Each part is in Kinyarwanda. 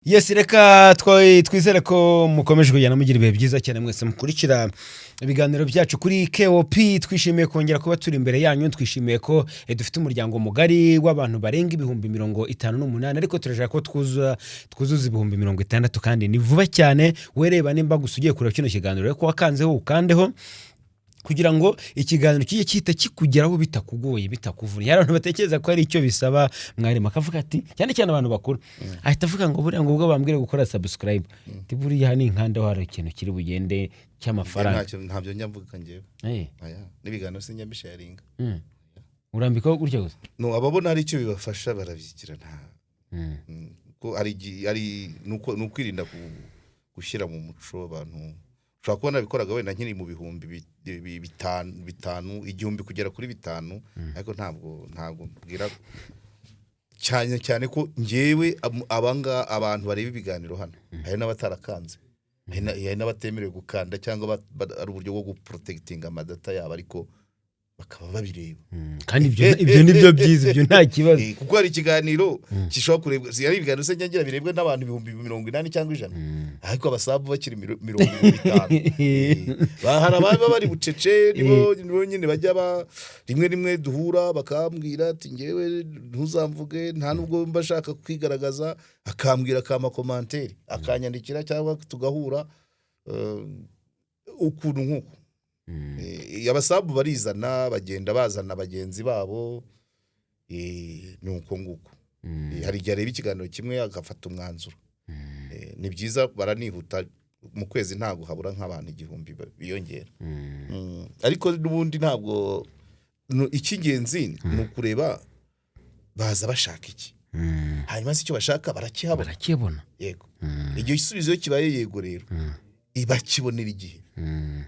Yes, reka twizere ko mukomeje kugenda mugira ibihe byiza cyane, mwese mukurikira ibiganiro byacu kuri KOP. Twishimiye kongera kuba turi imbere yanyu. Twishimiye ko dufite umuryango mugari w'abantu barenga 58,000, ariko turashaka ko twuzuza 60,000, kandi ni vuba cyane. Wereba nimba gusa ugiye kureba kino kiganiro, rero ko wakanzeho, ukandeho kugira ngo ikiganiro kijye gihita kikugeraho bitakugoye, bitakuvunnye. Hari abantu batekereza ko hari icyo bisaba. Mwarimu akavuga ati, cyane cyane abantu bakuru, ahita avuga ngo buriya ngo ubwo bambwire gukora subscribe, ati buriya ni inkandaho hari ikintu kiri bugende cy'amafaranga. Ntacyo, ntabyo njya mvuga njyewe. Aya n'ibiganiro sinjya mbisharinga. Urambikaho gutya gusa. No ababona hari icyo bibafasha barabyigira, nta ko hari hari nuko ni ukwirinda gushyira mu muco abantu. Ushobora kubona nabikoraga wenda nkiri mu bihumbi bitanu, bitanu, 1000 kugera kuri 5, ariko ntabwo mbwira cyane cyane ko njyewe abanga abantu bareba ibiganiro hano, hari n'abatarakanze, hari n'abatemerewe gukanda, cyangwa ari uburyo bwo guprotectinga amadata yabo, ariko bakaba babireba. Kandi ibyo ni byo byiza, ibyo nta kibazo. Kuko hari ikiganiro gishobora kurebwa, si ari ibiganiro se njya birebwa n'abantu 80,000 cyangwa 100, ariko abasub bakiri 50. Hari ababa bari bucece, nibo nyine bajya ba rimwe rimwe duhura bakambwira ati: "Ngewe ntuzamvuge, nta nubwo mba nshaka kwigaragaza." Akambwira, akampa commentaire, akanyandikira cyangwa tugahura, ukuntu nk'uko. Abasub barizana, bagenda bazana bagenzi babo, ni uko nguko. Hari igihe areba ikiganiro kimwe agafata umwanzuro. Ni byiza, baranihuta, mu kwezi ntabwo habura nk'abantu 1000 biyongera. Ariko n'ubundi ntabwo icy'ingenzi ni ukureba baza bashaka iki, hanyuma se icyo bashaka barakihabona? Barakibona. Yego. Igihe igisubizo iyo kibaye yego rero, bakibonera igihe.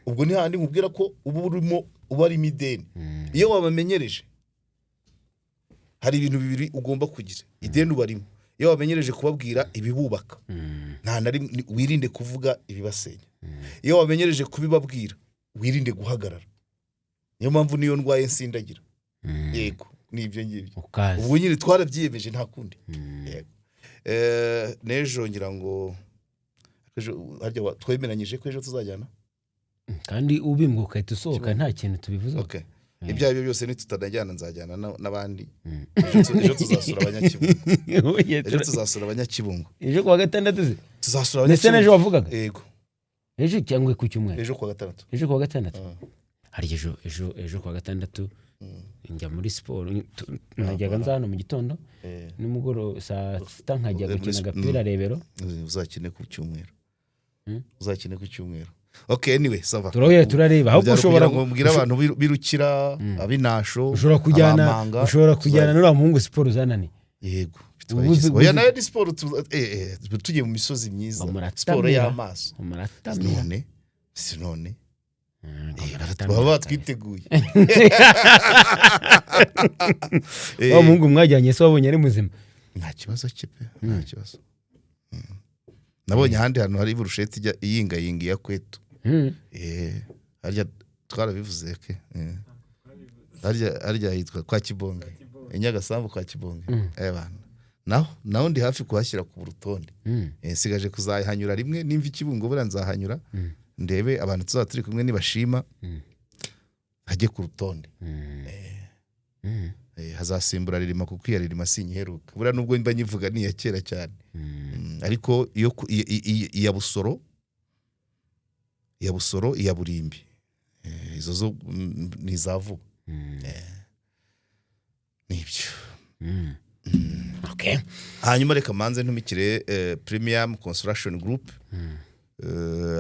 Ubwo ni handi nkubwira ko uba urimo uba arimo ideni. Iyo wabamenyereje, hari ibintu bibiri ugomba kugira: ideni ubarimo, iyo wamenyereje kubabwira ibibubaka, nta na rimwe wirinde kuvuga ibibasenya. Iyo wamenyereje kubibabwira, wirinde guhagarara. Niyo mpamvu niyo ndwaye nsindagira. Yego, ni ibyo ngibyo. Ukaza. Ubwo nyine twarabyiyemeje, nta kundi. Yego. N'ejo ngira ngo ejo harya twemeranyije ko ejo tuzajyana. Kandi ubimbwa ugahita usohoka nta kintu tubivuze. Okay. Ibyo ari byo byose, nitutanajyana nzajyana n'abandi. Ejo tuzasura Abanyakibungo. Ejo tuzasura Abanyakibungo. Ejo kuwa gatandatu se? Tuzasura Ndetse n'ejo Abanyakibungo. wavugaga? Yego. Ejo cyangwa ku cyumweru? Ejo kuwa gatandatu. Ejo kuwa gatandatu. Hari ejo kuwa gatandatu njya muri siporo, najyaga nza hano mu gitondo, nimugoroba saa 6 nkajya gukina agapira Rebero. Uzakine ku cyumweru. Uzakine ku cyumweru. Okay, anyway, ça va. Turahuye, turareba ahubwo. Byari Ushobora kugira ngo mbwire abantu b'Irukira, ab'Inasho, ushobora kujyana Abamanga, ushobora kujyana n'uriya muhungu, siporo zananiye. Yego. Ubuze Oya, nayo ni siporo, tugiye mu misozi myiza, Muratamira. siporo y'amaso. Muratamira. None si none Muratamira. Baba batwiteguye. Wa muhungu mwajyanye se wabonye ari muzima? Nta kibazo cye pe, nta kibazo. Nabonye ahandi hantu hari burusheti ijya iyingayinga iya kwetu. Harya twarabivuze ke? Harya hitwa kwa Kibonge, i Nyagasambu kwa Kibonge. Bana, naho ndi hafi kuhashyira ku rutonde. Nsigaje kuzahanyura rimwe nimva Ikibungo, buriya nzahanyura ndebe abantu tuzaba turi kumwe nibashima, hajye ku rutonde. Hazasimbura Ririma, kuko iya Ririma sinyiheruka buriya, nubwo mba nyivuga ni iya kera cyane. Ariko iyo iya Busoro, iya Busoro, iya Burimbi, izo zo ni iza vuba. Nibyo. Okay. Hanyuma reka manze ntumikire Premium Construction Group,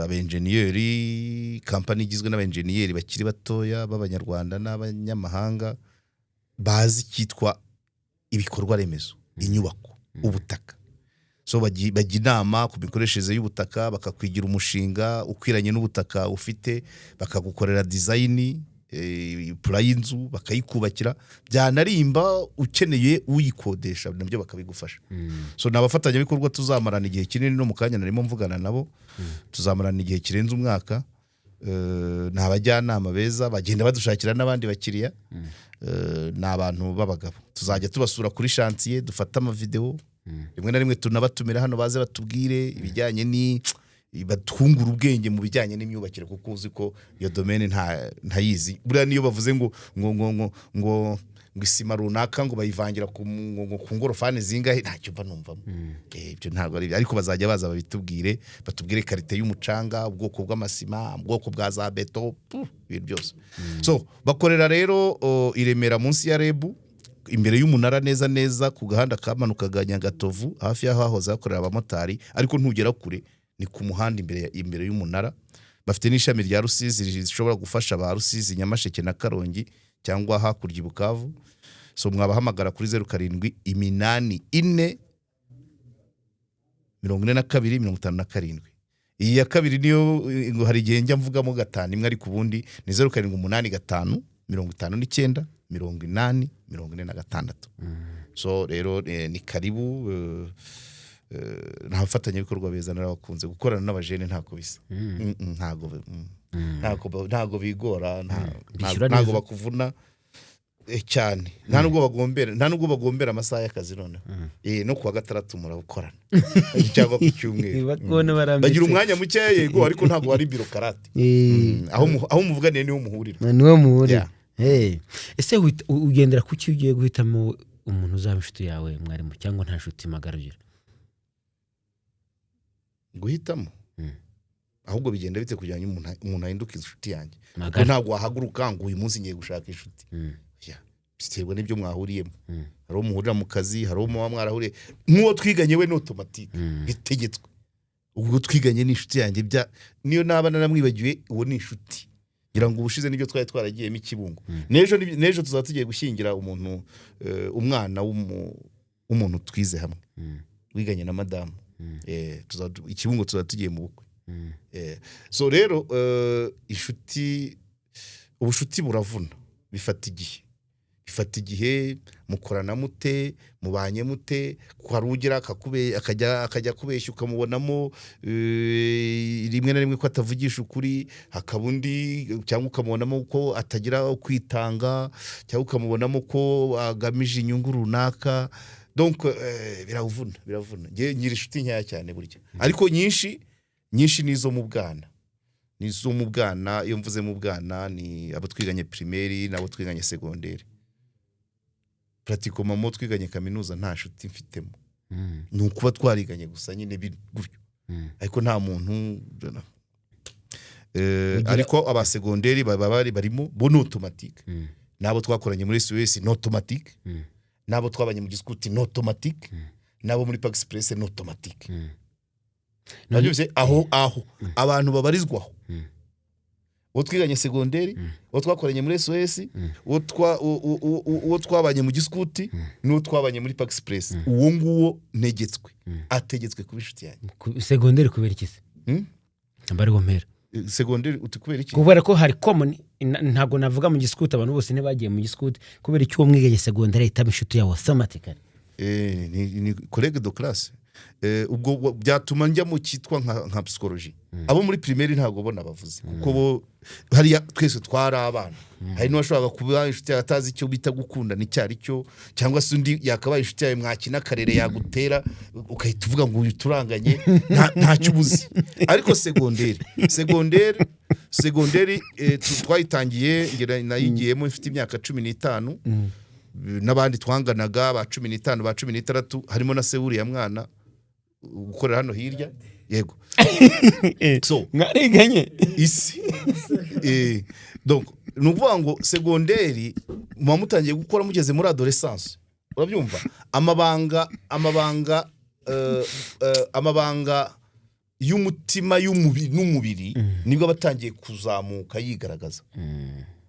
abenjeniyeri, kampani igizwe n'abenjeniyeri bakiri batoya b'Abanyarwanda n'abanyamahanga bazi icyitwa ibikorwa remezo, inyubako, ubutaka. So bajya inama ku mikoreshereze y'ubutaka, bakakwigira umushinga ukwiranye n'ubutaka ufite, bakagukorera design, plan y'inzu, bakayikubakira, byanarimba ukeneye uyikodesha nabyo bakabigufasha. So ni abafatanyabikorwa tuzamarana igihe kinini. No mu kanya narimo mvugana nabo, tuzamarana igihe kirenze umwaka. Ni abajyanama beza, bagenda badushakira n'abandi bakiriya. Ni abantu b'abagabo, tuzajya tubasura kuri chantier, dufate amavideo. Rimwe na rimwe tunabatumira hano, baze batubwire ibijyanye ni batwungura ubwenge mu bijyanye n'imyubakire, kuko uzi ko iyo domaine ntayizi. Buriya niyo bavuze ngo isima runaka ngo bayivangira ngo ku ngorofani zingahe, ntacyo mba numvamo. Ibyo ntabwo ari byo, ariko bazajya baza babitubwire, batubwire qualité y'umucanga, ubwoko bw'amasima, ubwoko bwa za béton, ibintu byose. So bakorera rero i Remera, munsi ya REB, imbere y'umunara neza neza, ku gahanda kamanukaga Nyagatovu, hafi y'aho hahoze hakorera abamotari, ariko ntugera kure, ni ku muhanda imbere y'umunara. Bafite n'ishami rya Rusizi rishobora gufasha ba Rusizi, Nyamasheke na Karongi, cyangwa hakurya i Bukavu. So mwabahamagara kuri 0784 42 57. Iyi ya kabiri niyo ngo hari igihe njya mvugamo gatanu imwe, ariko ubundi ni 0785 59 80 46. So rero ni karibu. Nta bafatanyabikorwa beza, narabakunze. Gukorana n'abajene ntako bisa. Ntago bigora, Bishyura ntago neza. bakuvuna cyane, nta nubwo bagombera amasaha y'akazi. Noneho no kuwa gatandatu murakorana cyangwa ku cyumweru. Bakubona barambitse. Bagira umwanya mukeya, yego, ariko ntabwo wari bureaucrate. Aho muvuganiye niho muhurira. Niwe muhurira. Ese ugendera ku ki ugiye guhitamo umuntu uzaba inshuti yawe, mwarimu, cyangwa nta nshuti magara ugira? Guhitamo? Ahubwo bigenda bite kugira ngo umuntu ahinduke inshuti yanjye? Kuko Magara. ntabwo wahaguruka ngo uyu munsi ngiye gushaka inshuti. Ya, biterwa n'ibyo mwahuriyemo. Hari uwo muhurira mu kazi, hari uwo muba mwarahuriye, nk'uwo twiganye we ni automatique, bitegetswe. Ubwo twiganye ni inshuti yanjye, bya niyo naba naramwibagiwe, uwo ni inshuti. Ngira ngo ubushize nibyo twari twaragiyemo i Kibungo. N'ejo tuzaba tugiye gushyingira umuntu, umwana w'umuntu twize hamwe, wiganye na madamu. I Kibungo tuzaba tugiye mu bukwe. So rero inshuti, ubushuti buravuna, bifata igihe, bifata igihe. Mukorana mute? Mubanye mute? Kuko hari ugira akajya kubeshya, ukamubonamo rimwe na rimwe ko atavugisha ukuri, hakaba undi, cyangwa ukamubonamo ko atagira kwitanga, cyangwa ukamubonamo ko agamije inyungu runaka. Donc biravuna, biravuna. Njye ngira inshuti nkeya cyane burya, ariko nyinshi nyinshi ni izo mu bwana, ni izo mu bwana. Iyo mvuze mu bwana, ni abo twiganye primaire n'abo twiganye secondaire. Pratiquement twiganye kaminuza nta nshuti mfitemo. Ni ukuba twariganye gusa nyine gutyo, ariko nta muntu ariko abasegonderi baba bari barimo, bo ni automatique. N'abo twakoranye muri SOS ni automatique, n'abo twabanye mu gisikuti ni automatique, n'abo muri Pax Press ni automatique. Nabyumvise aho abantu babarizwaho: uwo twiganye segonderi, uwo twakoranye muri SOS, uwo twabanye mu gisikuti n'uwo twabanye muri Pax Press. Uwo nguwo ntegetswe, ategetswe kuba inshuti yanjye. Segonderi kubera iki se? Hmm? Mba ariho mpera. Segonderi uti kubera iki? Kubera ko hari common, ntabwo navuga mu gisikuti, abantu bose ntibagiye mu gisikuti. Kubera icyo uwo mwiganye segonderi ahita aba inshuti yawe automatically? Ni collègue de classe. Ubwo byatuma njya mu cyitwa nka psychologie. Abo muri primaire ntabwo bo nabavuze, kuko bo hariya twese twari abana. Hari n'uwashoboraga kuba inshuti yawe atazi icyo bita gukundana icyo ari cyo, cyangwa se undi yakabaye inshuti yawe, mwakina akarere yagutera ugahita uvuga ngo uyu turanganye, ntacyo ubuzi. Ariko segonderi twayitangiye, ngera nayigiyemo mfite imyaka 15, n'abandi twanganaga ba 15, ba 16, harimo na se wuriya mwana ukorera hano hirya, yego. So Mwariganye? Isi donc ni ukuvuga ngo segonderi muba mutangiye gukora, mugeze muri adolescence, urabyumva? Amabanga y'umutima, y'umubiri n'umubiri nibwo aba atangiye kuzamuka yigaragaza.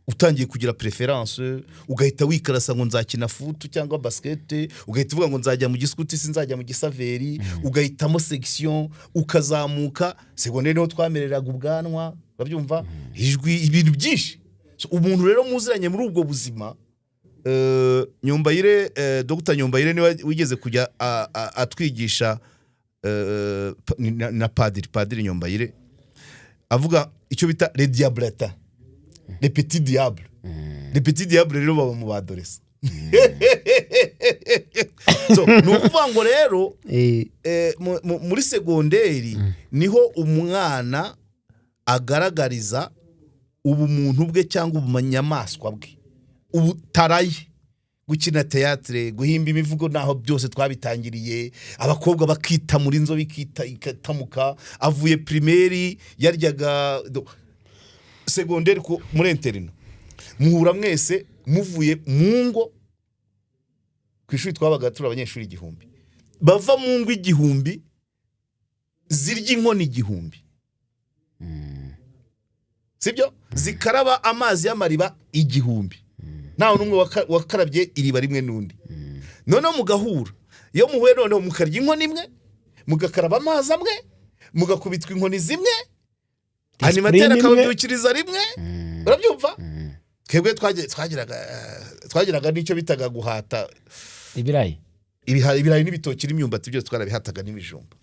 Utangiye kugira préférence, ugahita wikarasa ngo nzakina foot cyangwa basket, ugahita uvuga ngo nzajya mu gisikuti, sinzajya mu gisaveri, ugahitamo section, ukazamuka. Segonderi niho twamereraga ubwanwa, urabyumva, ijwi, ibintu byinshi. So, umuntu rero muziranye muri ubwo buzima, Nyombayire, Dr Nyombayire niwe wigeze kujya atwigisha, na padiri Nyombayire avuga icyo bita les diabletins, les petits diables. Les petits diables rero baba mu ba adolescents. So, ni ukuvuga ngo rero muri segonderi niho umwana agaragariza ubumuntu bwe cyangwa ubunyamaswa bwe, ubutaraye, gukina théâtre, guhimba imivugo, naho byose twabitangiriye. Abakobwa bakita muri nzo, bikita ikatamuka. Avuye primaire yaryaga segonderi muri internat, muhura mwese muvuye mu ngo. Ku ishuri twabaga turi abanyeshuri 1000, bava mu ngo 1000 zirya inkono 1000, sibyo, zikaraba amazi y'amariba 1000, ntawe n'umwe wakarabye iriba rimwe n'undi. Noneho mugahura, iyo muhuye noneho mukarya inkono imwe, mugakaraba amazi amwe, mugakubitwa inkoni zimwe, animateur Discipline imwe. akababyukiriza rimwe. Urabyumva, twebwe twagiraga n'icyo bitaga guhata ibirayi. Ibirayi n'ibitoki n'imyumbati, byose twarabihataga, n'ibijumba.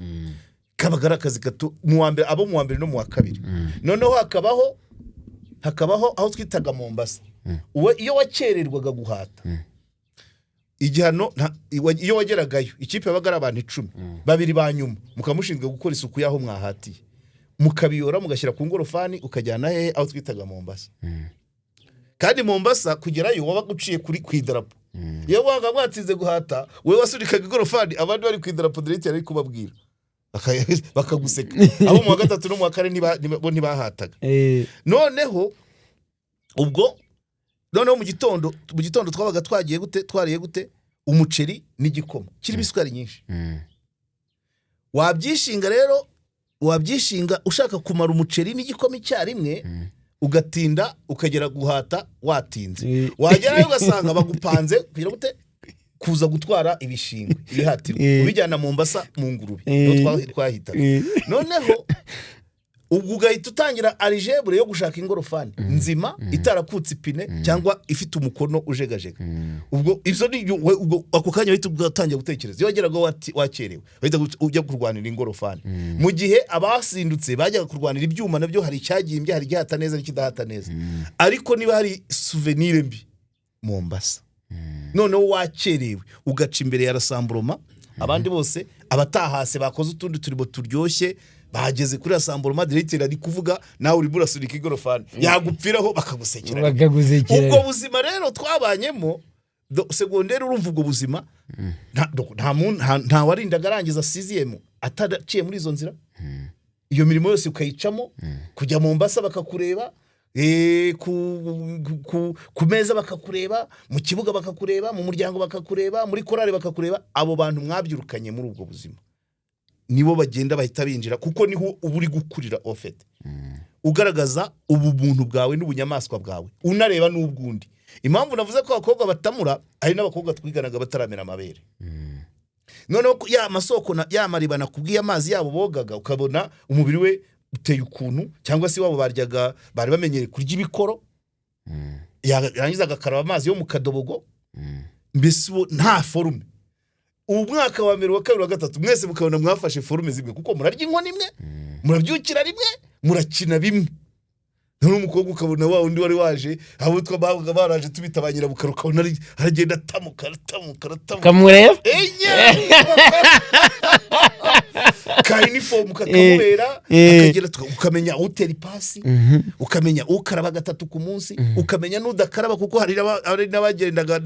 Kabaga ari akazi gato mu wa mbere, abo mu wa mbere no mu wa kabiri. Noneho hakabaho aho twitaga Mombasa. Uwe iyo wakererwaga guhata, igihano iyo wageragayo, ikipe yabaga ari abantu 10, babiri ba nyuma mukaba mushinzwe gukora isuku y'aho mwahatiye, mukabiyora, mugashyira ku ngorofani, ukajyana hehe? Aho twitaga Mombasa. Kandi Mombasa kugerayo wabaga uciye kuri ku idarapo. Iyo wabaga mwatsinze guhata, wowe wasunikaga igorofani, abandi bari ku idarapo, diregiteri ari kubabwira, bakaguseka. Abo mu wa gatatu no mu wa kane bo ntibahataga. Noneho ubwo noneho mu gitondo twabaga twagiye gute, twariye gute? Umuceri n'igikoma kirimo isukari nyinshi. Wabyishinga rero, wabyishinga ushaka kumara umuceri n'igikoma icyarimwe, ugatinda ukagera guhata watinze. Wagerayo ugasanga bagupanze kugira gute? Kuza gutwara ibishingwe, ibihatirwa, ubijyana Mombasa mu ngurube. Niho twahitaga. Noneho ubwo ugahita utangira algèbre yo gushaka ingorofani nzima itarakutse ipine cyangwa ifite umukono ujegajega. Ubwo ibyo ni ubwo ako kanya uhita utangira gutekereza. Iyo wageraga wakerewe, wahita ujya kurwanira ingorofani, mu gihe abasindutse bajyaga kurwanira ibyuma. Nabyo hari icyagimbye, hari igihata neza n'ikidahata neza. Ariko niba hari souvenir mbi, Mombasa. Noneho wakerewe ugaca imbere ya rassemblement, abandi bose abatahase bakoze utundi turimo turyoshye bageze kuri rassemblement, diregiteri ari kuvuga, nawe urimo urasunika igorofani, yagupfiraho bakagusekera. Bakagusekera. Ubwo buzima rero twabanyemo segonderi, urumva ubwo buzima nta warindaga arangiza sixième atadaciye muri izo nzira. Iyo mirimo yose ukayicamo, kujya Mombasa bakakureba, ku meza bakakureba, mu kibuga bakakureba, mu muryango bakakureba, muri korari bakakureba. Abo bantu mwabyirukanye muri ubwo buzima nibo bagenda bahita binjira, kuko niho uba uri gukurira au fait, ugaragaza ubumuntu bwawe n'ubunyamaswa bwawe, unareba n'ubwundi. Impamvu navuze ko abakobwa batamura, hari n'abakobwa twiganaga bataramera amabere. Noneho ya masoko ya mariba nakubwiye, amazi yabo bogaga, ukabona umubiri we uteye ukuntu, cyangwa se iwabo baryaga, bari bamenyereye kurya ibikoro, yarangiza agakaraba amazi yo mu kadobogo, mbese ubu nta forme. Ubu mwaka wa mbere, wa kabiri, wa gatatu, mwese mukabona mwafashe forme zimwe, kuko murarya inkono imwe, murabyukira rimwe, murakina bimwe. Noneho umukobwa ukabona wa undi wari waje, abo babaga baraje tubita ba nyirabukara, ukabona aragenda atamuka, aratamuka, aratamuka. Kamureba. Enye ka uniform kakamubera, akagera ukamenya utera ipasi, ukamenya ukaraba gatatu ku munsi, ukamenya n'udakaraba, kuko hari n'abagendaga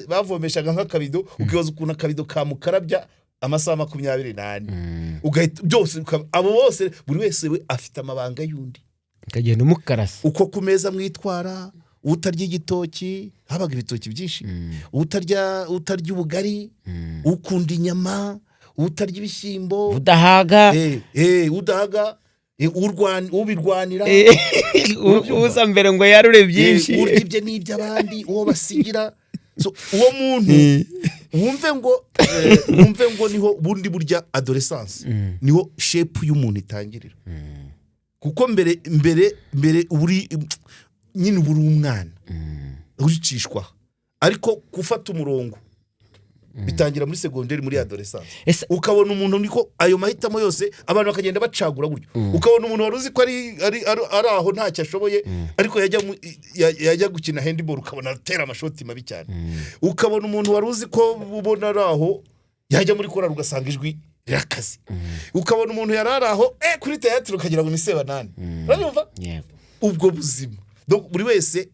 bavomeshaga nk'akabido, ukibaza ukuntu akabido kamukarabya amasaha 24. Ugahita byose abo bose, buri wese we afite amabanga y'undi. Ukagenda umukarasa. Uko ku meza mwitwara, utarya igitoki, habaga ibitoki byinshi, utarya ubugari, ukunda inyama, utarya ibishyimbo, udahaga. Udahaga, ubirwanira. Uza mbere ngo yarure byinshi. Urya ibye n'iby'abandi, uwo basigira. So, uwo muntu wumve ngo niho bundi burya adolescence, niho shape y'umuntu itangirira, kuko mbere uri nyine uba uri umwana uricishwa, ariko gufata umurongo Bitangira muri segonderi, muri adolescence. Ese Ukabona umuntu, niko ayo mahitamo yose abantu bakagenda bacagura gutyo. Ukabona umuntu wari uzi ko ari aho ntacyo ashoboye, ariko yajya gukina handball ukabona atera amashoti mabi cyane. Ukabona umuntu wari uzi ko ubona ari aho, yajya muri korali ugasanga ijwi rirakaze. Ukabona umuntu yari ari aho kuri théâtre ukagira ngo ni Sebanani. Uranyumva? Yego. Ubwo buzima. Donc buri wese,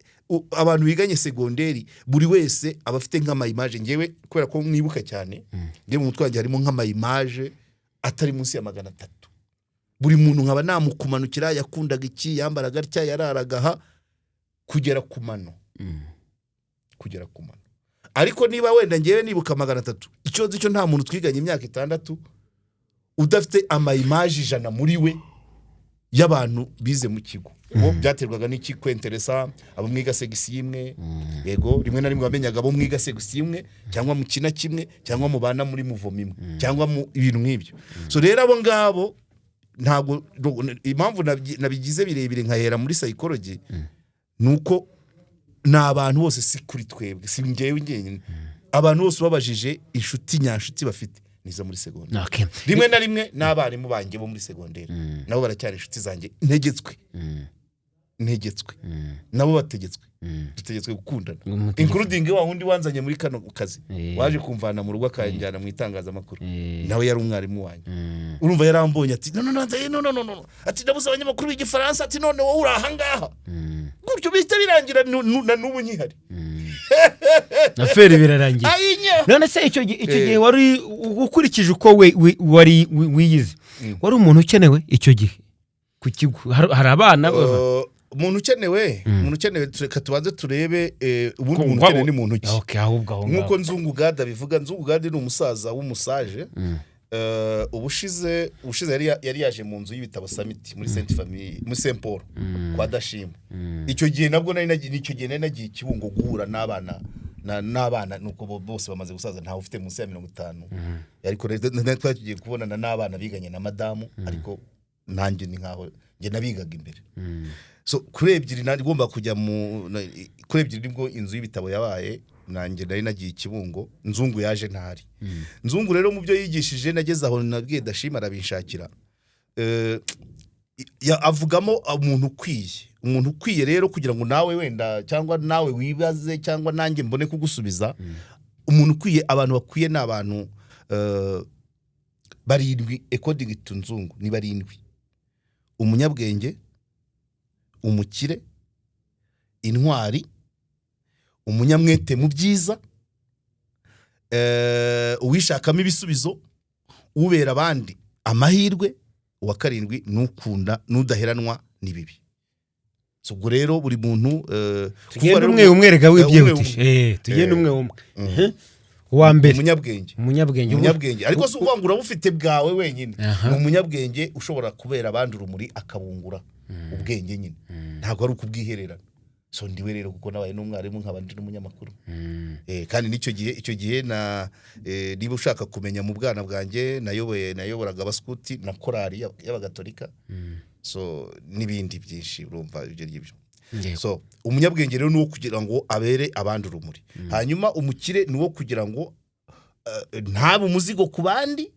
abantu biganye segonderi, buri wese aba afite nk'ama image. Ngewe kubera ko mwibuka cyane, ngewe mu mutwe wanjye harimo nk'ama image atari munsi ya 300. Buri muntu nkaba namukumanukira: yakundaga iki, yambaraga atya, yararaga aha, kugera ku mano, kugera ku mano. Ariko niba wenda ngewe nibuka 300, icyo nzi cyo, nta muntu twiganye imyaka 6 udafite ama image 100 muri we y'abantu bize mu kigo. Ubu byaterwaga n'iki kwenteresa abo mwiga section imwe. Yego, rimwe na rimwe wamenyaga abo mwiga section imwe, cyangwa mukina kimwe, cyangwa mubana muri mouvement imwe, cyangwa mu ibintu nk'ibyo. So rero abo ngabo, ntabwo impamvu nabigize birebire nkahera muri psychology, ni uko ni abantu bose, si kuri twebwe, si njyewe njyenyine. Abantu bose ubabajije inshuti nyanshuti bafite, nizo muri segonderi. Rimwe na rimwe n'abarimu banjye bo muri segonderi nabo baracyari inshuti zanjye. Ntegetswe, nabo bategetswe, dutegetswe gukundana, including wa wundi wanzanye muri kano kazi, waje kumvana mu rugo akanjyana mu itangazamakuru. Nawe yari umwarimu wanjye. Urumva yarambonye ati: "No, no, no, no, no, no, no," ati: "Ndabuze abanyamakuru b'igifaransa," ati: "None wowe uri ahangaha." Gutyo bihita birangira, na n'ubu nkihari. Na feri birarangiye. Ayinya. None se icyo gihe wari, ukurikije uko we wari wiyize, wari umuntu ukenewe icyo gihe ku kigo? Hari abana Umuntu ukenewe, reka tubanze turebe ubundi umuntu ukenewe ni muntu ki? Okay, ahubwo aho Nk'uko ngaho. Nzungu Gade abivuga, Nzungu Gade ni umusaza w'umu sage. Ubushize yari yaje mu nzu y'ibitabo Summit muri Sainte Famille, muri Saint Paul kwa Dashima. Icyo gihe nabwo nari nagiye, icyo gihe nari nagiye i Kibungo guhura n'abana n'abana, nuko bose bamaze gusaza, ntawe ufite munsi ya 50. Ariko rero nari twari tugiye kubonana n'abana biganye na madamu, ariko nanjye ni nkaho njye nabigaga imbere. So kuri 2 nari ngomba kujya kuri 2 nibwo inzu y'ibitabo yabaye. Nanjye nari nagiye i Kibungo, Nzungu yaje ntahari. Nzungu rero mu byo yigishije, nageze aho nabwiye Dashima arabinshakira. Avugamo umuntu ukwiye. Umuntu ukwiye rero, kugira ngo nawe wenda cyangwa nawe wibaze cyangwa nanjye mbone kugusubiza, umuntu ukwiye, abantu bakwiye ni abantu barindwi. According to Nzungu ni barindwi: umunyabwenge, umukire, intwari, umunyamwete mu byiza, uwishakamo ibisubizo, ubera abandi amahirwe, uwa karindwi n'ukunda n'udaheranwa n'ibibi. So ubwo rero buri muntu, Tugende kuvuga rero umwe umwe reka, wibyihutishe. Umwe. Tugende umwe umwe. Uwa mbere. Umunyabwenge. Umunyabwenge. Umunyabwenge, ariko si ukuvuga ngo urabufite bwawe wenyine. Ni umunyabwenge ushobora kubera abandi urumuri, akabungura ubwenge nyine, ntabwo ari ukubwihererana. So ndiwe rero, kuko nabaye n'umwarimu nkaba ndi n'umunyamakuru. Kandi n'icyo gihe, icyo gihe na niba ushaka kumenya, mu bwana bwanjye nayoboraga abaskuti na korali y'abagatolika, so n'ibindi byinshi, urumva ibyo ngibyo. So umunyabwenge rero ni uwo kugira ngo abere abandi urumuri. Hanyuma umukire ni uwo kugira ngo ntabe umuzigo ku bandi,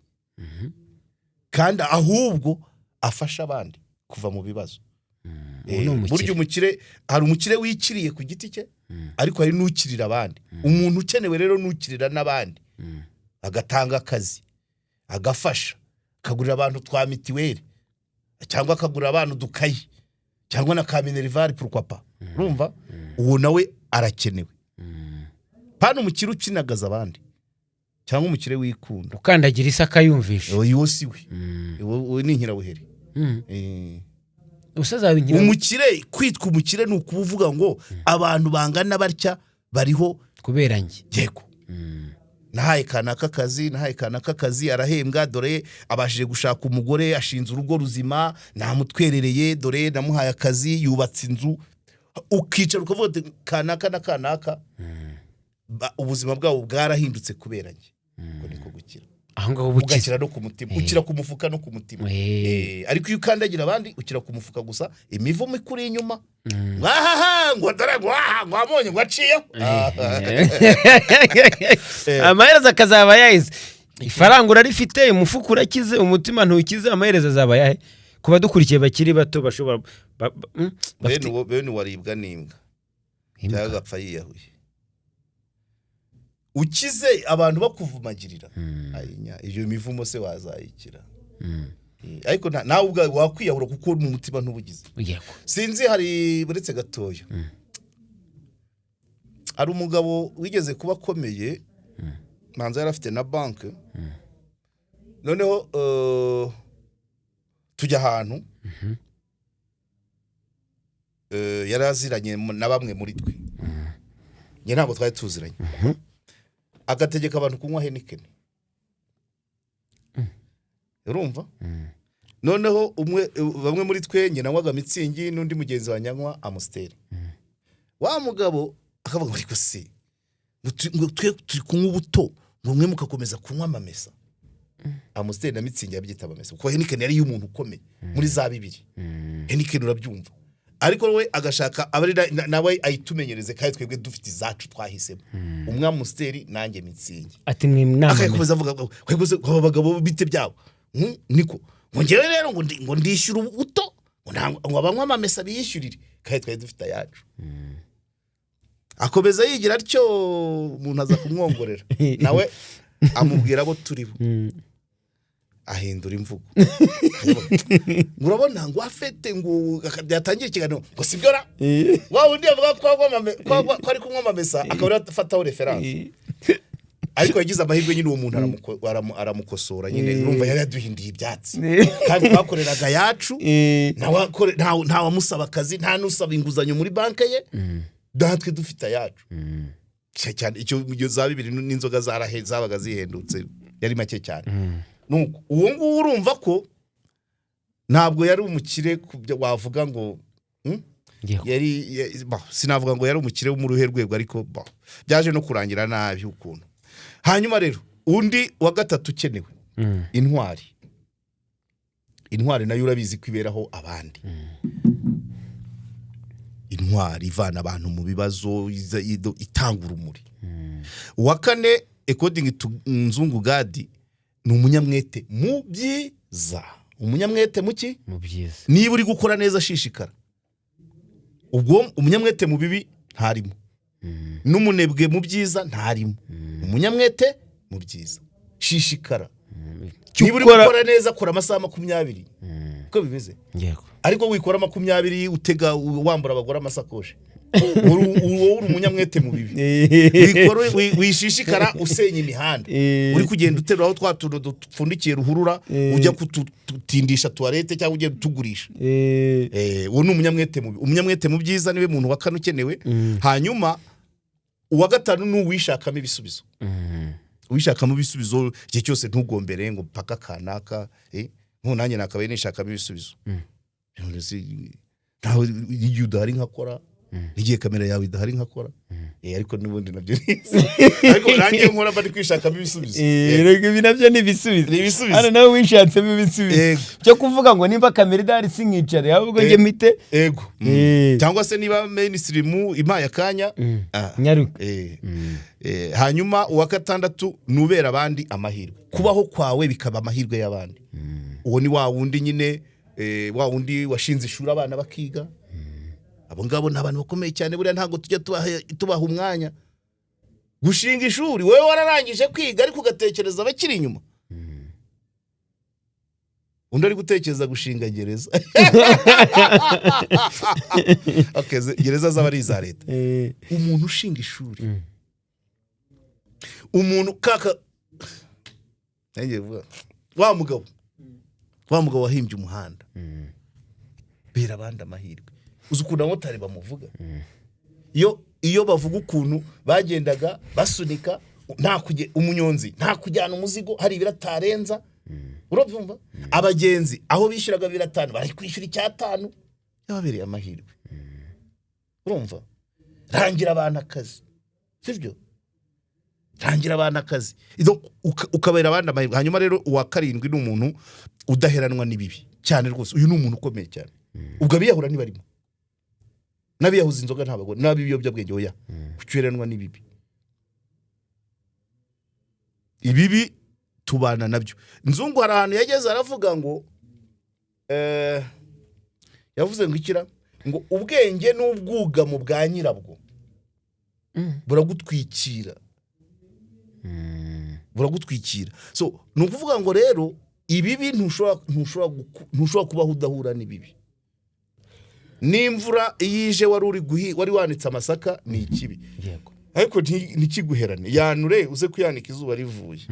kandi ahubwo afashe abandi kuva mu bibazo. Uwo ni umukire. Burya umukire, hari umukire wikiriye ku giti cye, ariko hari n'ukirira abandi. Umuntu ukenewe rero n'ukirira n'abandi, agatanga akazi, agafasha, akagurira abantu twa mituweli, cyangwa akagurira abantu udukayi, cyangwa na ka minerval, pourquoi pas? Urumva uwo nawe arakenewe. Pana umukire ukinagaza abandi cyangwa umukire wikunda. Ukandagira isi akayumvisha. Uwo si we. Uwo ni inkirabuheri. Ubusaza wawe. Umukire, kwitwa umukire ni ukuba uvuga ngo abantu bangana batya bariho kubera njye. Yego, nahaye kanaka akazi, nahaye kanaka akazi, arahembwa, dore abashije gushaka umugore, ashinze urugo ruzima, namutwerereye, dore namuhaye akazi, yubatse inzu. Ukicara ukavuga uti kanaka na kanaka ubuzima bwabo bwarahindutse kubera njye. Ubwo niko gukira. Aho ngaho uba ukize. Ugakira no ku mutima, ukira ku mufuka no ku mutima. Ariko iyo ukandagira abandi, ukira ku mufuka gusa, imivumo ikuri inyuma, mwahaha, ngo dore, ngo aha, ngo wabonye, ngo aciyeho. Amaherezo akazaba yaheze. Ifaranga urarifite, umufuka urakize, umutima ntukize. Amaherezo azaba yahe ku badukurikiye bakiri bato bashobora bafite Bene uwaribwa n'imbwa Imbwa. cyangwa agapfa yiyahuye. Ukize abantu bakuvumagirira. Ayinya, iyo mivumo se wazayikira? Ariko nawe ubwawe wakwiyahura, kuko mu mutima ntubugize. Sinzi, hari, buretse gatoya, hari umugabo wigeze kuba akomeye, manza yari afite na banki. Noneho tujya ahantu, yari aziranye na bamwe muri twe, njye ntabwo twari tuziranye, agategeka abantu kunywa Heineken, urumva? Noneho umwe, bamwe muri twe, njye nanywaga Mützig, n'undi mugenzi wanjye anywa Amstel. Wa mugabo akavuga ngo: "Ariko se ngo twe turi kunywa ubuto, ngo mwe mugakomeza kunywa amamesa?" Amstel na Mützig yabyita amamesa, kuko Heineken yari iy'umuntu ukomeye muri za 2000. Heineken, urabyumva? Ariko we agashaka aba ari nawe ayitumenyereze, kandi twebwe dufite izacu twahisemo, umwe Amstel, nanjye Mützig. Ati: "Mwe nama." Akakomeza avuga ngo: "Twebwe se, aba bagabo bite byabo?" Niko ngo: "Ngewe rero ngo ndishyura ubuto, ngo abanywa amamesa biyishyurire," kandi twari dufite ayacu. Akomeza yigira atyo, umuntu aza kumwongorera, nawe amubwira abo turi bo, ahindura imvugo, ngo urabona, ngo afete, ngo byatangiye ikiganiro, ngo sibyo ra? Wa wundi yavuga ko ari kunywa amamesa, akaba ariwe afataho référence. Ariko yagize amahirwe nyine, uwo muntu aramukosora nyine. Urumva yari yaduhindiye ibyatsi, kandi twakoreraga ayacu. Nta wamusaba akazi, nta n'usaba inguzanyo muri banki ye, natwe dufite ayacu. Cyane icyo mu gihe za 2000 n'inzoga zabaga zihendutse, yari make cyane. Nuko uwo nguwo, urumva ko ntabwo yari umukire ku byo wavuga ngo, Yari bah, sinavuga ngo yari umukire wo mu ruhe rwego, ariko bah, byaje no kurangira nabi ukuntu. Hanyuma rero undi wa gatatu ukenewe, intwari. Intwari nayo urabizi ko iberaho abandi. Intwari ivana abantu mu bibazo, itanga urumuri. Uwa kane, according to Nzungu Gadi, ni umunyamwete mu byiza. Umunyamwete mu ki? Mu byiza. Niba uri gukora neza, ashishikara. Ubwo umunyamwete mu bibi ntarimo, n'umunebwe mu byiza ntarimo. Umunyamwete mu byiza, shishikara. Niba uri gukora neza, kora amasaha 20, uko bimeze. Ariko wikora 20 utega, wambura abagore amasakoshi, wowe uri umunyamwete mu bibi. Wikora, wishishikara usenya imihanda, uri kugenda uterura aho twa tuntu dupfundikiye ruhurura, ujya kututindisha toilette cyangwa ugenda utugurisha. Uwo ni umunyamwete mubi. Umunyamwete mu byiza niwe muntu wa kane ukenewe. Hanyuma uwa gatanu ni uwishakamo ibisubizo. Uwishakamo ibisubizo igihe cyose, ntugombere ngo paka kanaka. Nk'ubu nanjye nakabaye nishakamo ibisubizo. None se, ntawe igihe udahari nkakora, n'igihe kamera yawe idahari nkakora. Ariko n'ubundi nabyo nize, ariko nanjye iyo nkora mba ndi kwishakamo ibisubizo. Reka, ibi nabyo ni ibisubizo. Ni ibisubizo. Hano nawe wishatsemo ibisubizo byo kuvuga ngo nimba kamera idahari sinkicare, ahubwo njye mpite Ego. Cyangwa se niba mainstream impaye akanya, Nyaruka. Hanyuma uwa gatandatu ni ubera abandi amahirwe. Kubaho kwawe bikaba amahirwe y'abandi. Uwo ni wa wundi nyine, wa wundi washinze ishuri, abana bakiga. Abo ngabo ni abantu bakomeye cyane. Buriya ntabwo tujya tubaha umwanya. Gushinga ishuri, wowe wararangije kwiga, ariko ugatekereza abakiri inyuma, undi ari gutekereza gushinga gereza. Okay, gereza zaba ari iza leta. Umuntu ushinga ishuri, umuntu kaka ngiye kuvuga, wa mugabo wahimbye umuhanda, bera abandi amahirwe. Uzi ukuntu abamotari bamuvuga? Iyo bavuga ukuntu bagendaga basunika, nta umunyonzi nta kujyana umuzigo, hari ibiro atarenza, urabyumva? Abagenzi aho bishyuraga 5 bari kwishyura 5. Yababereye amahirwe. Urumva, rangira abantu akazi, sibyo? Tangira abantu akazi. Ukabera abandi amahirwe. Hanyuma rero uwa karindwi ni umuntu udaheranwa n'ibibi cyane rwose. Uyu ni umuntu ukomeye cyane. Ubwo abiyahura ntibarimo, n'abiyahuza inzoga ntabwo, n'ab'ibiyobyabwenge, oya. Kucyuheranwa n'ibibi, ibibi tubana nabyo. Nzungu hari ahantu yageze aravuga ngo yavuze ngo ikira ngo ubwenge n'ubwugamo bwa nyirabwo buragutwikira, buragutwikira. So ni ukuvuga ngo rero ibibi ntushobora kubaho udahura n'ibibi. N'imvura iyo ije wari uri wari wanitse amasaka, ni ikibi, ariko ntikiguherane, yanure uze kuyanika izuba rivuye.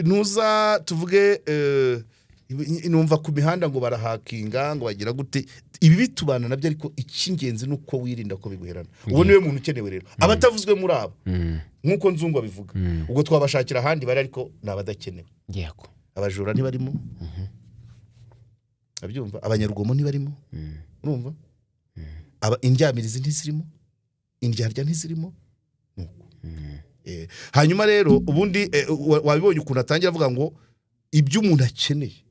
Ntuza tuvuge numva ku mihanda ngo barahakinga, ngo bagira gute. Ibi bitubana nabyo, ariko icy'ingenzi ni uko wirinda ko biguherana. Uwo niwe muntu ukenewe. Rero abatavuzwe muri abo, nk'uko Nzungu abivuga, ubwo twabashakira ahandi bari, ariko ni abadakenewe. Abajura ntibarimo, abyumva, abanyarugomo ntibarimo, urumva, aba indyamirizi ntizirimo, indyarya ntizirimo, nuko. Hanyuma rero ubundi wabibonye ukuntu atangira avuga ngo ibyo umuntu akeneye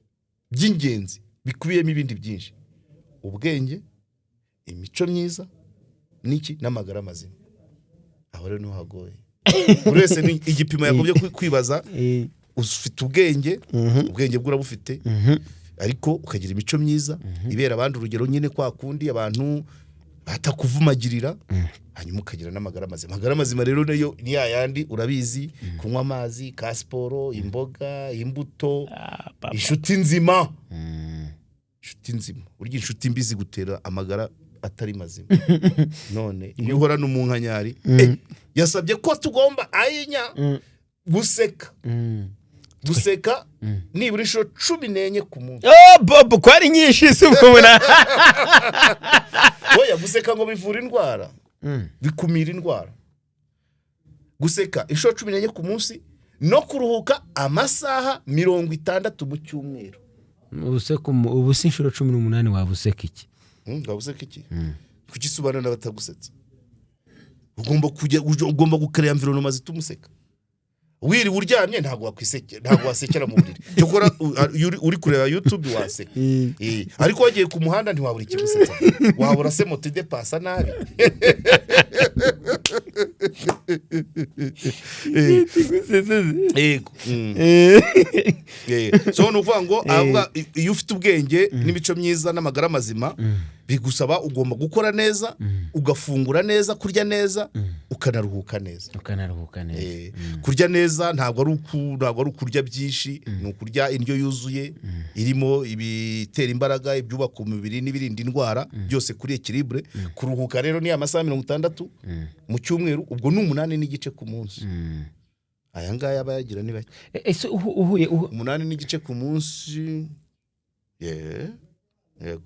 by'ingenzi bikubiyemo ibindi byinshi: ubwenge, imico myiza, n'iki, n'amagara mazima. Aho rero niho hagoye. Buri wese ni igipimo yagombye kwibaza: ufite ubwenge, ubwenge bwe urabufite, ariko ukagira imico myiza ibera abandi urugero nyine, kwa kundi abantu batakuvumagirira, hanyuma ukagira n'amagara mazima. Amagara mazima rero nayo ni ya yandi urabizi: kunywa amazi, ka siporo, imboga, imbuto, inshuti nzima. Inshuti nzima, burya inshuti mbi zigutera amagara atari mazima. None iyo uhorana umunkanyari, yasabye ko tugomba ayinya guseka, guseka nibura inshuro 14 ku munsi. Oh, Bobo, ko ari nyinshi si ubwo? Oya, guseka ngo bivura indwara, bikumira indwara. Guseka inshuro 14 ku munsi no kuruhuka amasaha 60 mu cyumweru. Useka ubu si inshuro 18, waba useka iki? Waba useka iki? Kuki se ubana n'abatagusetsa? Ugomba kujya, ugomba gukareba environnement zituma useka. Wiriwe uryamye ntabwo wakwisekera, ntabwo wasekera mu buriri. Cyokora iyo uri kureba YouTube waseka. Ariko wagiye ku muhanda ntiwabura ikigusetsa. Wabura se moto idepasa nabi? Yego. So ni ukuvuga ngo avuga iyo ufite ubwenge n'imico myiza n'amagara mazima, bigusaba ugomba gukora neza, ugafungura neza, kurya neza, ukanaruhuka neza. Ukanaruhuka neza. Kurya neza ntabwo ari ukurya byinshi, ni ukurya indyo yuzuye irimo ibitera imbaraga, ibyubaka umubiri n'ibirinda indwara, byose kuri équilibre. Kuruhuka rero ni amasaha 60 mu cyumweru, ubwo ni 8.5 ku munsi. Aya ngaya abayagira ni bake. Ese uhuye 8.5 ku munsi, yego.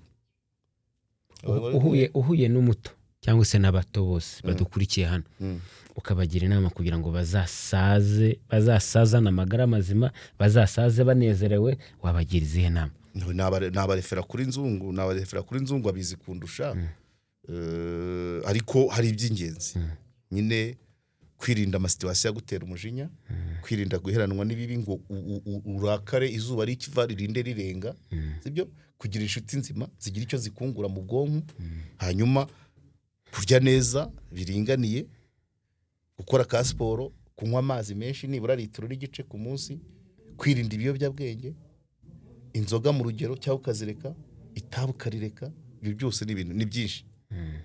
Uhuye n'umuto cyangwa se n'abato bose badukurikiye hano, ukabagira inama kugira ngo bazasaze, bazasazane amagara mazima, bazasaze banezerewe, wabagira izihe nama? Nabarefera kuri Nzungu, nabarefera kuri Nzungu, abizi kundusha. Ariko hari iby'ingenzi nyine: kwirinda amasituations agutera umujinya, kwirinda guheranwa n'ibibi ngo urakare izuba rikiva ririnde rirenga, sibyo? Kugira inshuti nzima zigira icyo zikungura mu bwonko, hanyuma kurya neza biringaniye, gukora ka siporo, kunywa amazi menshi nibura litiro n'igice ku munsi, kwirinda ibiyobyabwenge, inzoga mu rugero cyangwa ukazireka, itabi ukarireka. Ibyo byose ni ibintu, ni byinshi,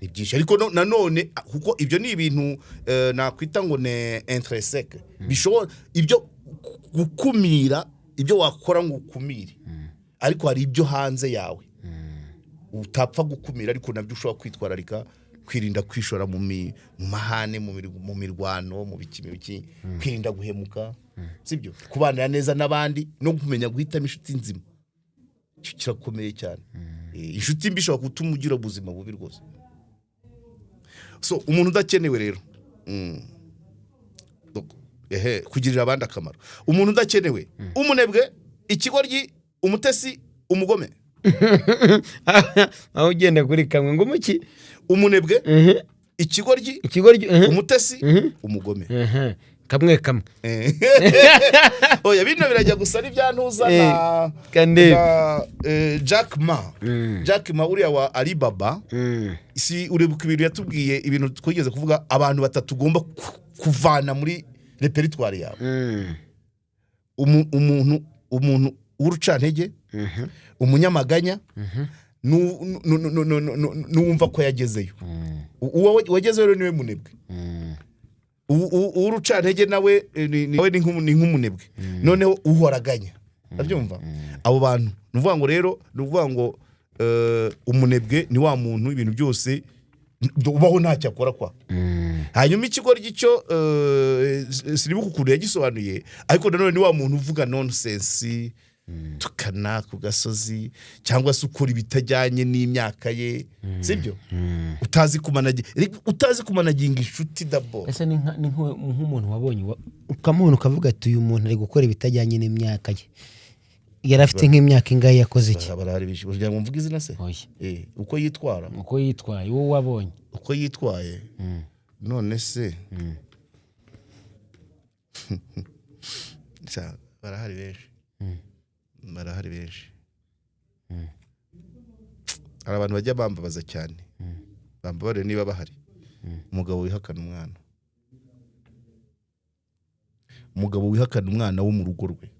ni byinshi. Ariko nanone kuko ibyo ni ibintu nakwita ngo ni intrinsèque, bishobora ibyo gukumira, ibyo wakora ngo ukumire, ariko hari ibyo hanze yawe utapfa gukumira, ariko nabyo ushobora kwitwararika: kwirinda kwishora mu mahane, mu mirwano, mu biki biki, kwirinda guhemuka, sibyo? Kubanira neza n'abandi no kumenya guhitamo inshuti nzima. Icyo kirakomeye cyane. Inshuti mbi ishobora gutuma ugira ubuzima bubi rwose. So umuntu udakenewe rero, ehe, kugirira abandi akamaro. Umuntu udakenewe: umunebwe, ikigoryi, umutesi, umugome. Aho ugenda kuri kamwe ngo muki? Umunebwe, Ikigoryi, Ikigoryi. umutesi, umugome. Kamwe kamwe. Oya, bino birajya gusa n'ibyantuza na Kandebe. na Jack Ma. Jack Ma uriya wa Alibaba, si urebuka ibintu yatubwiye, ibintu twigeze kuvuga, abantu batatu ugomba kuvana muri répertoire yawe? Umuntu w'urucantege, umunyamaganya, n'uwumva ko yagezeyo. Uwo wagezeyo rero niwe munebwe. Uw'urucantege nawe nawe ni nk'umunebwe. Noneho uhoraganya, urabyumva? Abo bantu, ni ukuvuga ngo rero, ni ukuvuga ngo umunebwe ni wa muntu ibintu byose ubaho ntacyo akora kwa. Hanyuma ikigoryi cyo sinibuka ukuntu yagisobanuye, ariko nanone ni wa muntu uvuga nonsense, tukana ku gasozi, cyangwa se ukora ibitajyanye n'imyaka ye, sibyo? Utazi kumanaginga inshuti dabo. Ese ni nk'umuntu wabonye ukamubona ukavuga ati: "Uyu muntu ari gukora ibitajyanye n'imyaka ye," yari afite nk'imyaka ingahe? Yakoze iki? Barahari benshi. Kugira ngo mvuge izina se? Oya. Uko yitwara? Uko yitwaye, wowe wabonye. Uko yitwaye? None se Sha, barahari benshi, barahari benshi. Hari abantu bajya bambabaza cyane, bambabarire niba bahari. Umugabo wihakana umwana, umugabo wihakana umwana wo mu rugo rwe,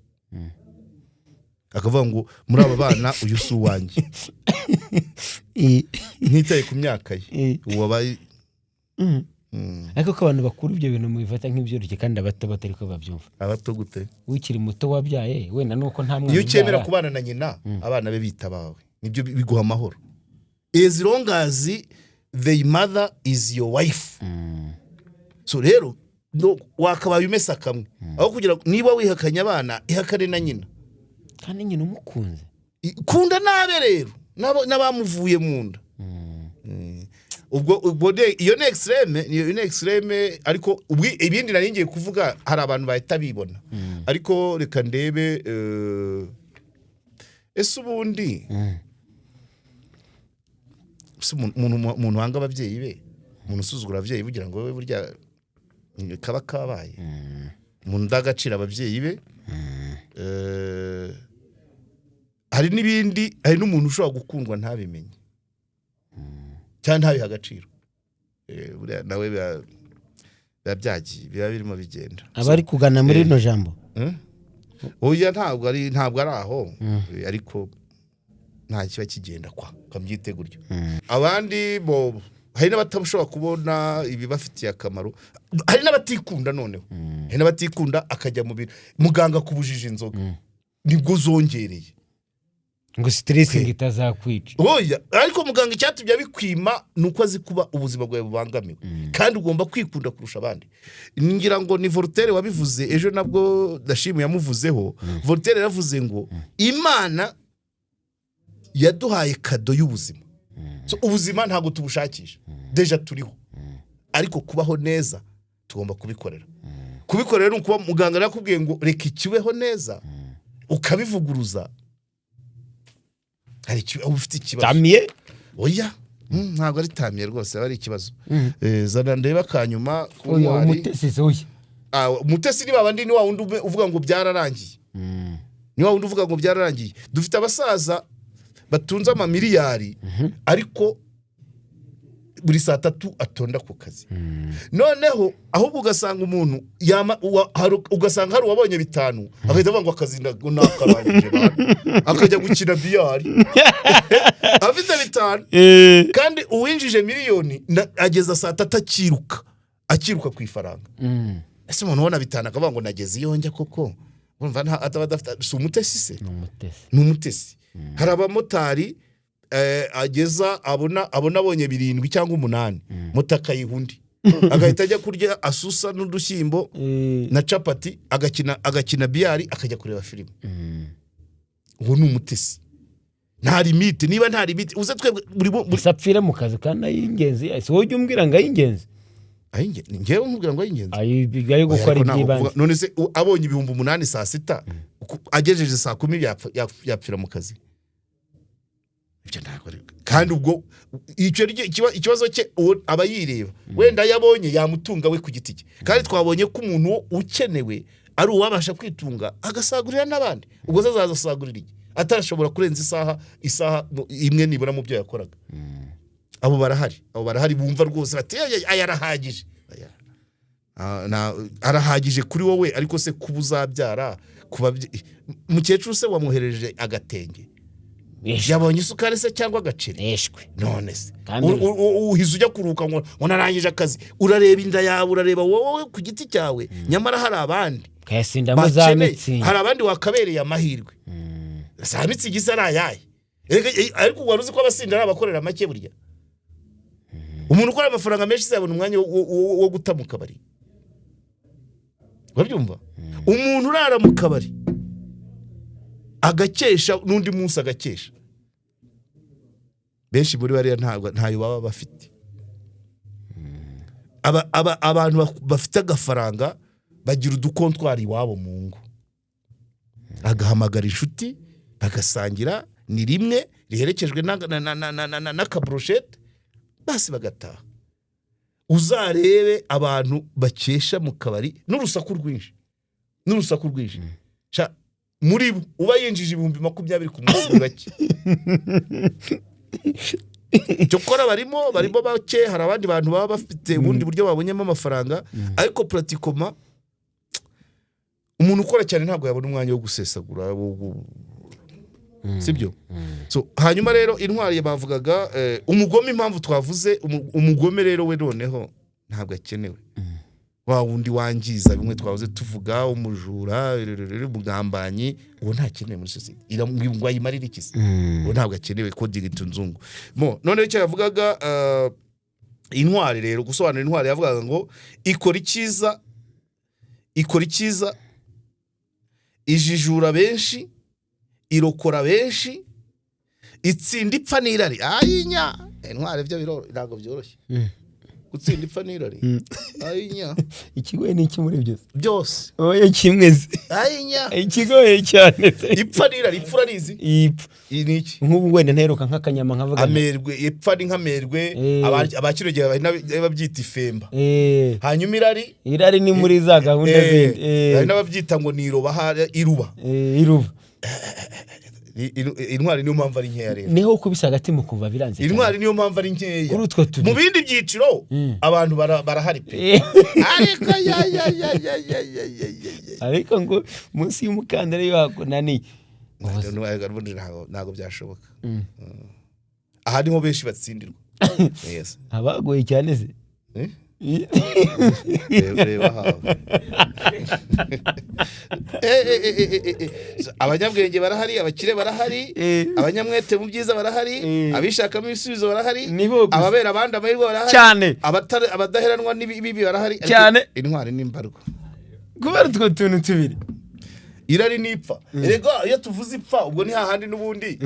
akavuga ngo: "Muri aba bana uyu si uwanjye," ntitaye ku myaka ye, uwo aba Ariko ko abantu bakuru ibyo bintu mubifata nk'ibyoroshye, kandi abato batari ko babyumva. Abato gute? Ukiri muto wabyaye, wenda nuko nta mwana Iyo ukemera ubyara. kubana na nyina, abana be bita abawe, nibyo biguha amahoro, as long as the mother is your wife. So rero no, wakabaye umesa kamwe aho kugira ngo niba wihakanye abana, ihakane na nyina. Kandi nyina umukunze. Kunda nabe rero n'abamuvuye mu nda. Ubwo iyo ni extrême, iyo ni extrême. Ariko ibindi nari ngiye kuvuga, hari abantu bahita bibona. Ariko reka ndebe, ese ubundi ese umuntu wanga ababyeyi be, umuntu usuzugura ababyeyi be, ugira ngo we burya kaba kabaye umuntu ndagaciro ababyeyi be? Hari n'ibindi, hari n'umuntu ushobora gukundwa ntabimenye cyangwa ntabihe agaciro. Buriya nawe biba byagiye, biba birimo bigenda. Abari kugana muri rino jambo. Oya, ntabwo ari aho. Ariko nta kiba kigenda kwa kabyite gutyo. Abandi bo, hari n'abatashobora kubona ibibafitiye akamaro, hari n'abatikunda. Noneho hari n'abatikunda, akajya mu bintu muganga akubujije inzoga, nibwo uzongereye. Ngo stress ngo itazakwica. Oya, ariko muganga icyatumye abikwima ni uko azi kuba ubuzima bwawe bubangamiwe, kandi ugomba kwikunda kurusha abandi. Ngira ngo ni Voltaire wabivuze ejo, nabwo Dashimu yamuvuzeho. Voltaire yaravuze ngo Imana yaduhaye cadeau y'ubuzima. So, ubuzima ntabwo tubushakisha, déjà turiho, ariko kubaho neza tugomba kubikorera. Kubikorera ni ukuba muganga yarakubwiye ngo reka ikibeho neza, ukabivuguruza, hari uba ufite ikibazo. Tamiye. Oya, ntabwo ari tamiye rwose, aba ari ikibazo. Zana ndebe akanyuma ku Oya. ntwari. Umutesi se? Oya. Ah, umutesi ni babandi, ni wa wundi uvuga ngo byararangiye, ni wa wundi uvuga ngo byararangiye. Dufite abasaza batunze amamiliyari, ariko buri saa tatu atonda ku kazi. Noneho ahubwo ugasanga umuntu ugasanga hari uwabonye bitanu, agahita avuga ngo akazi nakarangije bana, akajya gukina billard afite bitanu. Kandi uwinjije miliyoni ageza saa tatu akiruka, akiruka ku ifaranga. Ese umuntu ubona bitanu akavuga ngo nageze iyo njya koko, urumva ataba adafite, si umutesi se? Ni umutesi. Ni umutesi. Hari abamotari ageza abona abonye birindwi cyangwa umunani, moto akayiha undi, agahita ajya kurya asusa n'udushyimbo na capati, agakina billard, akajya kureba filime. Uwo ni umutesi. Nta limite, niba nta limite uze twebwe buri Gusa apfire mu kazi kandi ay'ingenzi. Si wowe ujya umbwira ngo ay'ingenzi? Njyewe nkubwira ngo ay'ingenzi? Ayo gukora Oya, ariko ntabwo iby'ibanze. None se abonye 8000 saa sita, agejeje saa 10 yapfira mu kazi? Ibyo ntabwo kandi ubwo icyo ikibazo cye, uwo aba yireba, wenda yabonye yamutunga we ku giti cye. Kandi twabonye ko umuntu ukenewe ari uwabasha kwitunga agasagurira n'abandi. Ubwo se azaza asagurira iki atarashobora kurenza isaha imwe nibura mu byo yakoraga? Abo barahari, abo barahari bumva rwose bati: "Aya aya arahagije." Aya. Arahagije kuri wowe, ariko se kuba uzabyara kuba mukecuru se wamwohereje agatenge, yabonye isukari se cyangwa agaceri? Eshwe. None se Kandi uhize ujya kuruhuka ngo narangije akazi, urareba inda yawe, urareba wowe ku giti cyawe, nyamara hari abandi ukayasindamo za bakeneye. Mützig. Hari abandi wakabereye amahirwe. Za Mützig se ari ayahe? Erega, ariko wari uzi ko abasinda ari abakorera make? Burya umuntu ukora amafaranga menshi se yabona umwanya wo guta mu kabari? Urabyumva? Umuntu urara mu kabari agakesha n'undi munsi agakesha, benshi muri bariya ntabwo ntayo baba bafite. Abantu bafite agafaranga bagira udukontwari iwabo mu ngo, agahamagara inshuti bagasangira, ni rimwe riherekejwe n'akaburushete basi bagataha. Uzarebe abantu bakesha mu kabari n'urusaku rwinshi, n'urusaku rwinshi. Sha, muri bo uba yinjije 20,000 ku munsi ni bake. Cyokora barimo bake. Hari abandi bantu baba bafite ubundi buryo babonyemo amafaranga, ariko pratiquement umuntu ukora cyane ntabwo yabona umwanya wo gusesagura, sibyo? So, hanyuma rero intwari bavugaga, umugome, impamvu twavuze umugome rero, we noneho ntabwo akenewe. Wa wundi wangiza, bimwe twahoze tuvuga, umujura, umugambanyi, uwo ntakenewe muri sosiyete. Ngo ayimarire iki se? Uwo ntabwo akenewe ko digita nzungu mo. Noneho icyo yavugaga, intwari rero, gusobanura intwari, yavugaga ngo ikora icyiza, ikora icyiza, ijijura benshi, irokora benshi, itsinda ipfa n'irari. Ayinya, intwari ibyo ntabwo byoroshye gutsinda ipfa n'irari. Ayinya. Ikigoye ni iki muri byose? Byose. Oya, kimwe se. Ayinya. Ikigoye cyane se. Ipfa n'irari, ipfa urarizi? Ipfa. Iyi ni iki? Nk'ubu wenda nteruka nk'akanyama nkavuga nti, Amerwe. Ipfa ni nk'amerwe. Aba kino gihe hari n'ababyita ifemba. Hanyuma irari? Irari ni muri za gahunda zindi. Hari n'ababyita ngo ni iroba, iruba. Iruba. Intwari niyo mpamvu ari nkeya rero. Niho ukubise hagati mu kuva biranze cyane. Intwari niyo mpamvu ari nkeya. Kuri utwo tubiri. Mu bindi byiciro abantu barahari pe, ariko ya ya ya ya ya ya ya ya ya. Ariko ngo munsi y'umukandara iyo hakunaniye. Ubundi ntabwo byashoboka. Aha niho benshi batsindirwa, yes. Abagoye cyane se? Eh? Reba hawe. Eh. So, abanyabwenge barahari, abakire barahari, abanyamwete mu byiza barahari, abishakamo ibisubizo barahari, Nibo gusa. ababera abandi amahirwe barahari, Cyane. abadaheranwa n'ibibi barahari, ariko Cyane. intwari ni mbarwa. Kubera utwo tuntu tubiri. Irari n'ipfa. Erega iyo tuvuze ipfa, ubwo ni hahandi n'ubundi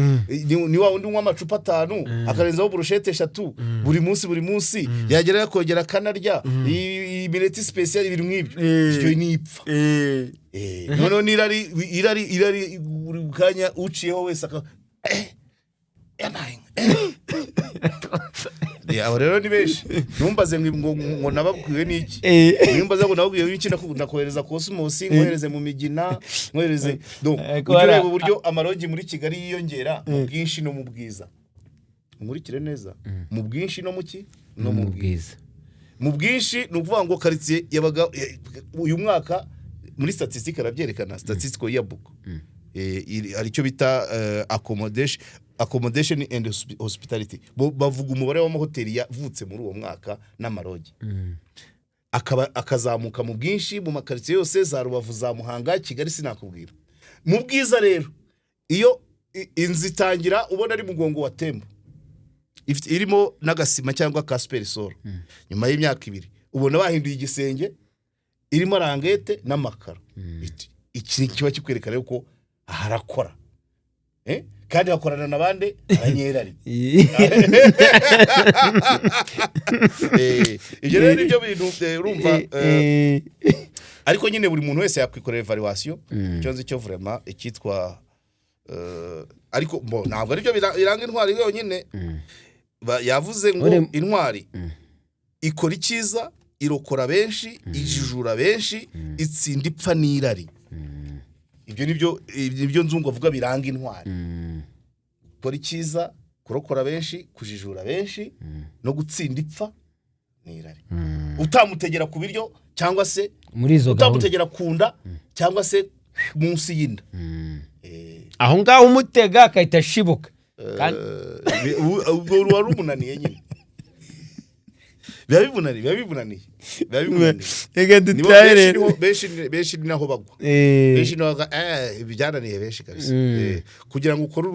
ni wa wundi unywa amacupa atanu, akarenzaho burushete eshatu buri munsi, buri munsi yagerayo akongera akanarya imineti spéciale, ibintu nk'ibyo. Icyo ni ipfa. Noneho n'irari, irari, irari, buri kanya uciyeho wese aka yabaye. Abo rero ni benshi. Ntumbaze ngo nababwiwe n'iki. Nimbaza ngo nababwiwe n'iki, ndakohereza Cosmos, nkohereze mu Migina, nkohereze. Donc Ko ujye ureba uburyo amarogi muri Kigali yiyongera mu bwinshi no mu bwiza. Nkurikire neza: mu bwinshi no mu ki? No mu bwiza. Mu bwinshi ni ukuvuga ngo karitsiye yabaga uyu mwaka muri statistique arabyerekana, statistical yearbook. Hari icyo bita accommodation and hospitality. Bavuga umubare w'amahoteli yavutse muri uwo mwaka n'amarogi, akaba akazamuka mu bwinshi mu makaritsiye yose, za Rubavu, za Muhanga, Kigali sinakubwira. Mu bwiza rero, iyo inzu itangira ubona ari mugongo wa tembo, irimo n'agasima cyangwa ka super-sol, nyuma y'imyaka 2 ubona bahinduye igisenge, irimo languette n'amakaro. Iki kiba kikwereka rero ko harakora. Kandi hakorana na bande? Abanyerari. Ibyo rero nibyo bintu, urumva, ariko nyine buri muntu wese yakwikorera evaluation. Icyo nzi cyo, vraiment, icyitwa Ariko bo ntabwo aribyo biranga intwari yonyine. Yavuze ngo intwari ikora icyiza, irokora benshi, ijijura benshi, itsinda ipfa n'irari. Ibyo nibyo Nzungu avuga biranga intwari: gukora icyiza, kurokora benshi, kujijura benshi no gutsinda ipfa n'irari. Utamutegera ku biryo cyangwa se muri izo gahunda. Utamutegera ku nda cyangwa se munsi y'inda. Aho ngaho umutega akahita ashibuka. Ubwo wari umunaniye nyine, biba bibunaniye, biba bibunaniye, biba bibunaniye. Reka Nibo dutahe benshi rero. Niho benshi ni naho bagwa. Benshi niho bagwa, ibi byananiye benshi kabisa. Kugira ngo ukore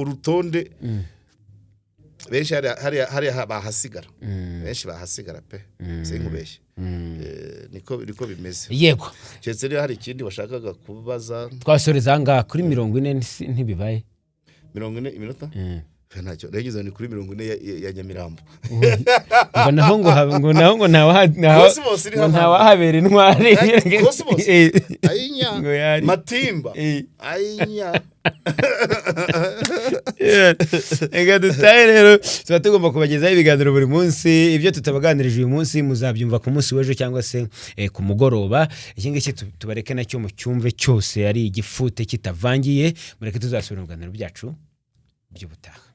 urutonde, benshi hariya bahasigara, benshi bahasigara pe, sinkubeshye. Niko bimeze. Keretse niba hari ikindi washakaga kubaza. Twasoreza aha ngaha kuri 40, ntibibaye. 40 iminota? Ntacyo nagize, ni kuri 40 ya Nyamirambo. Ngo naho ngo naho ngo Cosmos iri ngo hano. ntawahabera intwari. Cosmos? Ayinya. Ngo yari Matimba. Ayinya. Reka dutahe rero. Tuba tugomba kubagezaho ibiganiro buri munsi. Ibyo tutabaganirije uyu munsi muzabyumva ku munsi w'ejo cyangwa se ku mugoroba. Iki ngiki tubareke nacyo mu cyumve cyose, ari igifute kitavangiye. Mureke tuzasubira mu biganiro byacu by'ubutaha.